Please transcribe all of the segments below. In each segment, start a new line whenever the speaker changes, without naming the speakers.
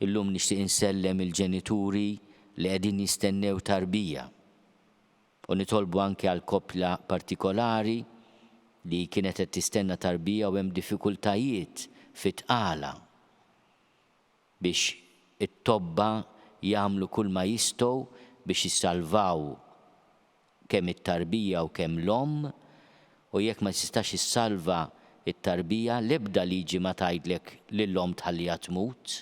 Illum nixtieq insellem il-ġenituri li qegħdin jistennew tarbija. U nitolbu anke għal koppja partikolari li kienet qed tistenna tarbija u hemm diffikultajiet fit-tqala biex it-tobba jagħmlu kull ma jistgħu biex jissalvaw kemm it-tarbija u kemm l-omm, u jekk ma tistax issalva t-tarbija, l-ebda liġi ma tgħidlek lill-omm tħalliha tmut,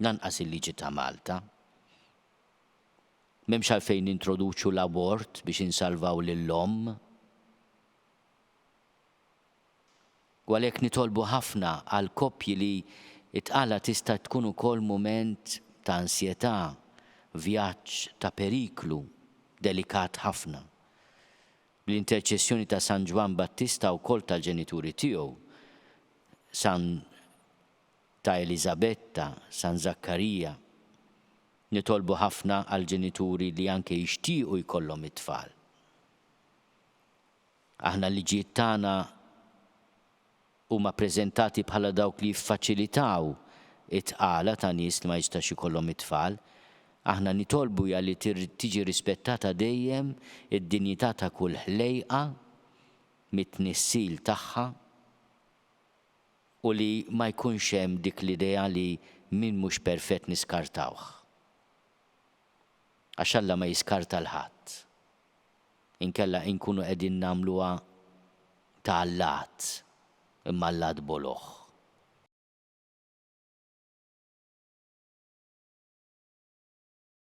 lanqas il-liġi ta' Malta. M'hemmx għalfejn nintroduċu l-abort biex insalvaw lill-omm. U għalhekk nitolbu ħafna għal koppji li t-tqala tista' tkun ukoll mument ta' ansjetà, vjaġġ ta' periklu, delikat ħafna. Bl-interċessjoni ta' San Ġwann Battista wkoll tal-ġenituri tiegħu, San ta' Eliżabetta, San Żakkarija, nitolbu ħafna għall-ġenituri li anke jixtiequ jkollhom it-tfal. Aħna l-liġijiet tagħna huma ppreżentati bħala dawk li jiffaċilitaw it-tqala ta' nies li ma jistax ikollhom it-tfal. Aħna nitolbu ja li tiġi rispettata dejjem id-dinjità ta' kull ħlejqa mit-tnissil tagħha u li ma jkunx hemm dik l-idea li min mhux perfett niskartawh. Għax Alla ma jiskarta 'l ħadd. Inkella inkunu qegħdin nagħmluha ta' allat, imma allat boloh.